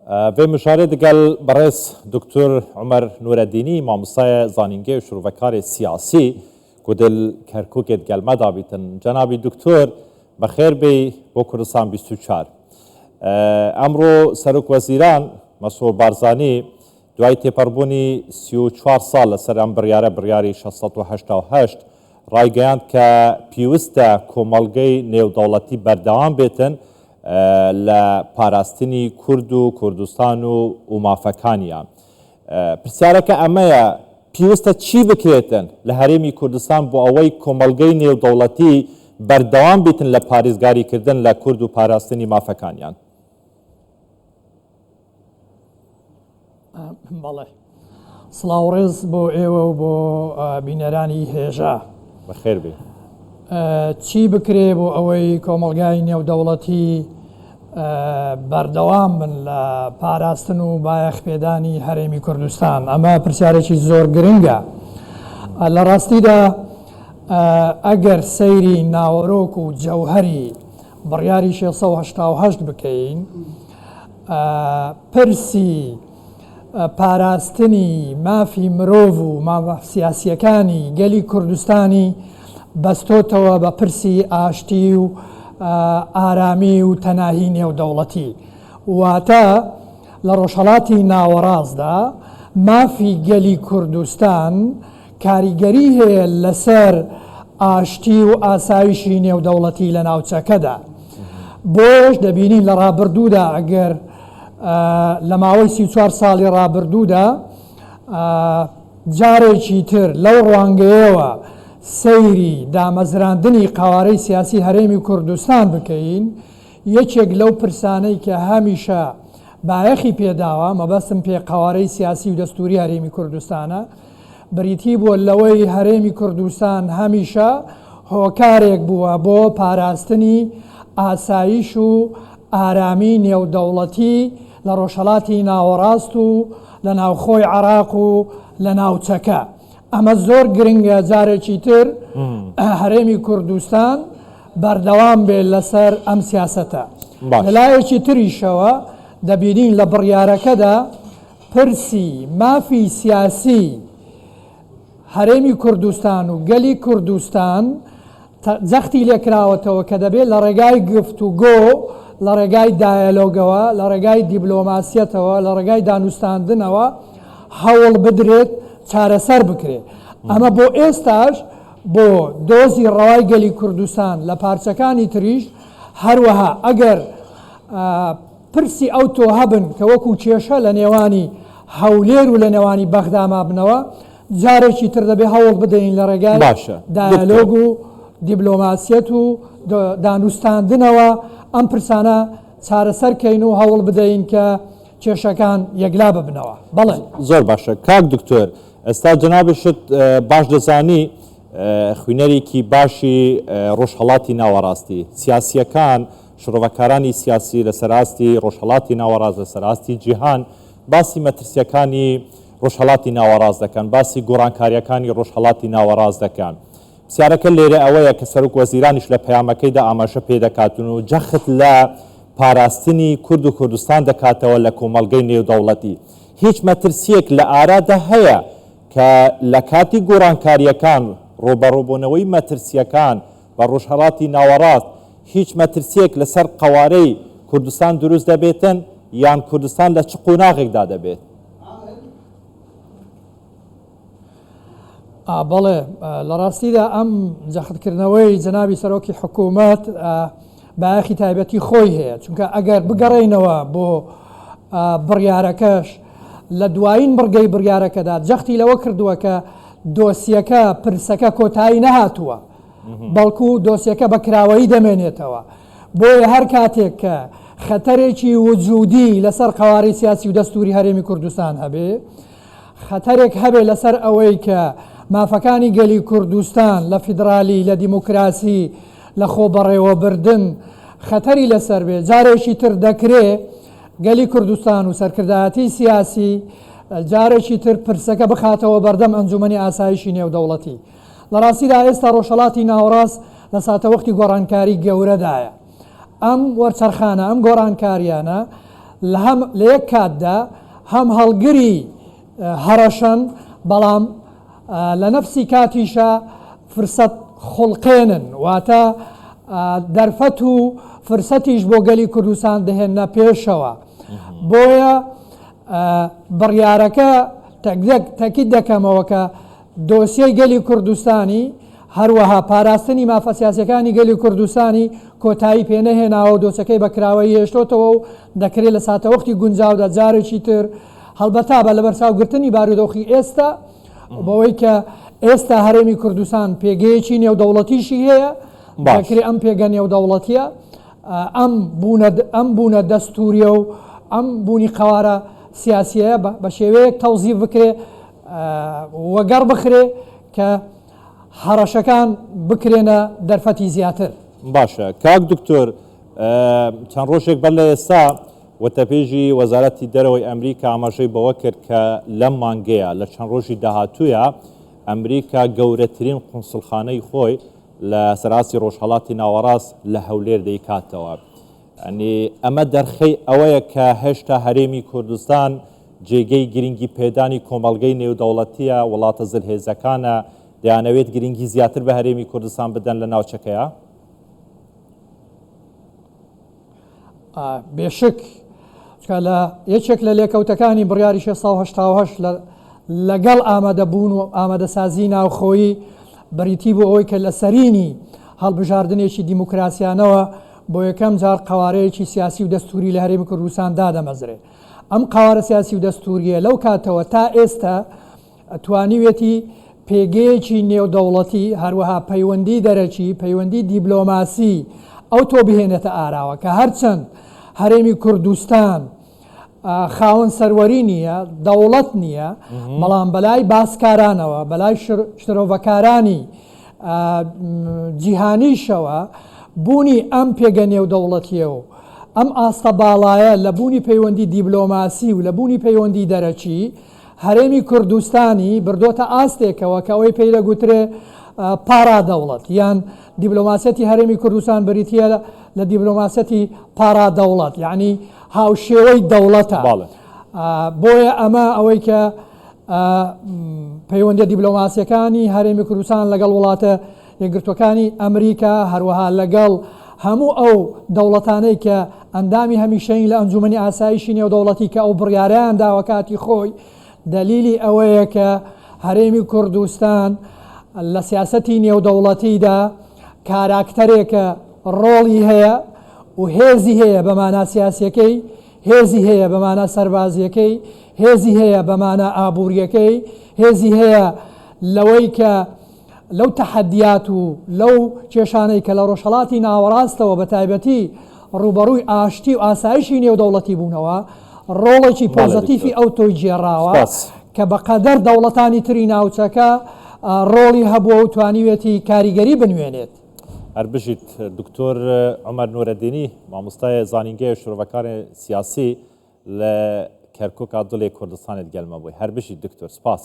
ڤێ مژارێ دگەل بەڕێز دوکتور عومەر نورەدینی ماموستاێ زانینگەێ و شرۆڤەکارێ سیاسی کو دل کەرکوکێ دگەل مە دابیتن. جەنابی دوکتور بەخێر بێی بۆ کوردستان 24. ئەمڕۆ سەرۆک وەزیران مەسرور بارزانی دوای تێپەڕبوونی 34 ساڵ لەسەر ئەم بڕیارە بڕیاری 688 ڕایگەیاند کە پیوستە کۆمەڵگەی نێودەوڵەتی بەردەوام بێتن لە پاراستنی کورد و کوردستان و و مافەکانیان. پرسیارەکە ئەمەیە پیوستە چی بکرێتن لە هەرێمی کوردستان بۆ ئەوەی کۆمەڵگەی نێودەوڵەتی بەردەوام بیتن لە پارێزگاری کردن لە کورد و پاراستنی مافەکانیان؟ بەڵێ سڵاو ڕێز بۆ ئێوە و بۆ بینەرانی هێژا. بەخێر بێی. چی بکرێ بۆ ئەوەی کۆمەڵگای نێودەوڵەتی بەردەوام بن لە پاراستن و بایەخ پێدانی هەرێمی کوردستان؟ ئەمە پرسیارێکی زۆر گرنگە. لە ڕاستیدا ئەگەر سەیری ناوەرۆک و جەوهەری بڕیاری 688 بکەین، پرسی پاراستنی مافی مرۆڤ و مافە سیاسییەکانی گەلی کوردستانی بەستۆتەوە بە پرسی ئاشتی و ئارامی و تەناهی نێودەوڵەتی. واتە لە ڕۆژهەڵاتی ناوەڕاستدا مافی گەلی کوردستان کاریگەری هەیە لەسەر ئاشتی و ئاسایشی نێودەوڵەتی لە ناوچەکەدا. بۆیەش دەبینین لە ڕابردوودا ئەگەر لە ماوەی 34 ساڵی ڕابردوودا جارێکی تر لەو ڕوانگەیەوە سەیری دامەزراندنی قەوارەی سیاسی هەرێمی کوردستان بکەین، یەکێک لەو پرسانەی کە هەمیشە بایەخی پێداوە، مەبەستم پێ قەوارەی سیاسی و دەستووری هەرێمی کوردستانە، بریتی بووە لەوەی هەرێمی کوردستان هەمیشە هۆکارێک بووە بۆ پاراستنی ئاسایش و ئارامی نێودەوڵەتی لە ڕۆژهەڵاتی ناوەڕاست و لە ناوخۆی عێراق و لە ناوچەکە. ئەمە زۆر گرنگە جارێکی تر هەرێمی کوردستان بەردەوام بێت لەسەر ئەم سیاسەتە. لەلایەکی تریشەوە دەبینین لە بڕیارەکەدا پرسی مافی سیاسی هەرێمی کوردستان و گەلی کوردستان جەختی لێکراوەتەوە کە دەبێت لە ڕێگای گفتوگۆ، لە ڕێگای دایەلۆگەوە، لە ڕێگای دیبلۆماسیەتەوە، لە ڕێگای دانوستاندنەوە هەوڵ بدرێت چارەسەر بکرێت. ئەمە بۆ ئێستاش بۆ دۆزی ڕەوای گەلی کوردستان لە پارچەکانی تریش، هەروەها ئەگەر پرسی ئەوتۆ هەبن کە وەکو کێشە لە نێوانی هەولێر و لە نێوانی بەغدا مابنەوە، جارێکی تر دەبێ هەوڵ بدەین لە ڕێگای باشە دکتۆر. دایالۆگ و دیبلۆماسیەت و دانوستاندنەوە ئەم پرسانە چارەسەر کەین و هەوڵ بدەین کە کێشەکان یەکلا ببنەوە. بەڵێ. زۆر باشە کاک دکتۆر ئێستا جەنابیشت باش دەزانی خوینەرێکی باشی ڕۆژهەڵاتی ناوەڕاستی سیاسیەکان شڕۆڤەکارانی سیاسی لەسەر ئاستی ڕۆژهەڵاتی ناوەڕاست لەسەر ئاستی جیهان باسی مەترسیەکانی ڕۆژهەڵاتی ناوەڕاست دەکەن، باسی گۆڕانکارییەکانی ڕۆژهەڵاتی ناوەڕاست دەکەن. پرسیارەکە لێرە ئەوەیە کە سەرۆک وەزیرانیش لە پەیامەکەیدا ئاماژە پێدەکاتن و جەخت لە پاراستنی کورد و کوردستان دەکاتەوە لە کۆمەڵگەی نێودەوڵەتی. هیچ مەترسییەک لە ئارادا هەیە کە لە کاتی گۆڕانکارییەکان، ڕووبەڕووبوونەوەی مەترسییەکان بە ڕۆژهەڵاتی ناوەڕاست، هیچ مەترسییەک لەسەر قەوارەی کوردستان دروست دەبێتن یان کوردستان لە چ قۆناغێکدا دەبێت؟ بەڵێ لە ڕاستیدا ئەم جەختکردنەوەی جەنابی سەرۆکی حکوومەت بایەخی تایبەتی خۆی هەیە چونکە ئەگەر بگەڕێینەوە بۆ بڕیارەکەش لە دوایین بڕگەی بڕیارەکەدا جەختی لەوە کردووە کە دۆسیەکە پرسەکە کۆتایی نەهاتووە بەڵکو دۆسیەکە بە کراوەیی دەمێنێتەوە بۆیە هەر کاتێک کە خەتەرێکی وجودی لەسەر قەوارەی سیاسی و دەستوری هەرێمی کوردستان هەبێ، خەتەرێک هەبێ لەسەر ئەوەی کە مافەکانی گەلی کوردستان لە فیدرالی، لە دیموکراسی، لە خۆبەڕێوەبردن خەتەری لەسەر بێ، جارێکی تر دەکرێ گەلی کوردستان و سەرکردایەتی سیاسی جارێکی تر پرسەکە بخاتەوە بەردەم ئەنجومەنی ئاسایشی نێودەوڵەتی. لە ڕاستیدا ئێستا ڕۆژهەڵاتی ناوەڕاست لە ساتەوەختی گۆڕانکاری گەورەدایە. ئەم وەرچەرخانە، ئەم گۆڕانکارییانە. لە هەم لە یەک کاتدا هەم هەڵگری هەڕەشەن بەڵام لە نەفسی کاتیشا فرسەت خوڵقێنن واتە دەرفەت و فرسەتیش بۆ گەلی کوردستان دەهێننە پێشەوە بۆیە بڕیارەکە تەکید دەکەمەوە کە دۆسیەی گەلی کوردستانی هەروەها پاراستنی مافە سیاسیەکانی گەلی کوردستانی کۆتایی پێنەهێناوە و دۆسەکەی بە کراوەیی هێشتۆتەوە و دەکرێت لە ساتەوەختی گونجاودا جارێکی تر هەڵبەتا بە لەبەرچاوگرتنی بارودۆخی ئێستا بەوەی کە ئێستا هەرێمی کوردستان پێگەیەکی نێودەوڵەتیشی هەیە دەکرێت ئەم پێگە نێودەوڵەتیە ئەم بوونە ئەم بوونە دەستوریە و ئەم بوونی قەوارە سیاسیە بە شێوەیەک تەوزیف بکرێ وەگەڕ بخرێ کە هەڕەشەکان بکرێنە دەرفەتی زیاتر. باشە کاک دکتۆر چەند ڕۆژێک بەر لە ئێستا وتەبێژی وەزارەتی دەرەوەی ئەمریکا ئاماژەی بەوە کرد کە لەم مانگەیە لە چەند ڕۆژی داهاتوویە ئەمریکا گەورەترین قونسڵخانەی خۆی لە سەرئاستی ڕۆژهەڵاتی ناوەڕاست لە هەولێر دەیکاتەوە. یانی ئەمە دەرخەی ئەوەیە کە هێشتا هەرێمی کوردستان جێگەی گرنگی پێدانی کۆمەڵگەی نێودەوڵەتییە، وڵاتە زلهێزەکانە دەیانەوێت گرنگی زیاتر بە هەرێمی کوردستان بدەن لە ناوچەکەیا؟ بێشک، چونکە لە یەکێک لە لێکەوتەکانی بڕیاری 688 لە لەگەڵ ئامادەبوون و ئامادەسازی ناوخۆیی بریتی بوو ئەوەی کە لە سەرینی هەڵبژاردنێکی دیموکراسیانەوە بۆ یەکەم جار قەوارەیەکی سیاسی و دەستووری لە هەرێمی کوردستان دادەمەزرێ. ئەم قەوارە سیاسی و دەستوورییە لەو کاتەوە تا ئێستا توانیویەتی پێگەیەکی نێودەوڵەتی، هەروەها پەیوەندی دەرەکی، پەیوەندی دیبلۆماسی ئەوتۆ بهێنێتە ئاراوە کە هەرچەند هەرێمی کوردستان خاوەن سەروەری نییە، دەوڵەت نییە، بەڵام بەلای باسکارانەوە، بەلای شرۆڤەکارانی جیهانیشەوە بوونی ئەم پێگە نێودەوڵەتییە و ئەم ئاستە باڵایە لە بوونی پەیوەندی دیبلۆماسی و لە بوونی پەیوەندی دەرەکی هەرێمی کوردستانی بردۆتە ئاستێکەوە کە ئەوەی پێی دەگوترێ پارا دەوڵەت یان دیبلۆماسیەتی هەرێمی کوردستان بریتییە لە دیبلۆماسیەتی پارا دەوڵەت یعنی هاوشێوەی دەوڵەتە بۆیە ئەمە ئەوەی کە پەیوەندیە دیبلۆماسیەکانی هەرێمی کوردستان لەگەڵ وڵاتە یەکگرتووەکانی ئەمریکا هەروەها لەگەڵ هەموو ئەو دەوڵەتانەی کە ئەندامی هەمیشەیین لە ئەنجومەنی ئاسایشی نێودەوڵەتی کە ئەو بڕیارەیان داوە کاتی خۆی دەلیلی ئەوەیە کە هەرێمی کوردستان لە سیاسەتی نێودەوڵەتیدا کاراکتەرێکە ڕۆڵی هەیە و هێزی هەیە بە مانا سیاسیەکەی هێزی هەیە بە مانا سەربازیەکەی، هێزی هەیە بە مانا ئابووریەکەی، هێزی هەیە لەوەی کە لەو تەحەدیات و لەو کێشانەی کە لە ڕۆژهەڵاتی ناوەڕاستەوە بە تایبەتی ڕووبەڕووی ئاشتی و ئاسایشی نێودەوڵەتی بوونەوە، ڕۆڵێکی پۆزەتیفی ئەوتۆی گێڕاوە کە بە قەدەر دەوڵەتانی تری ناوچەکە ڕۆڵی هەبووە و توانیویەتی کاریگەری بنوێنێت. هەر بژیت دکتۆر عومەر نورەدینی مامۆستای زانینگەی شرۆڤەکاری سیاسی لە کەرکوکا دڵێ کوردستانت گەلمە بووی هەر بژیت دکتۆر سپاس.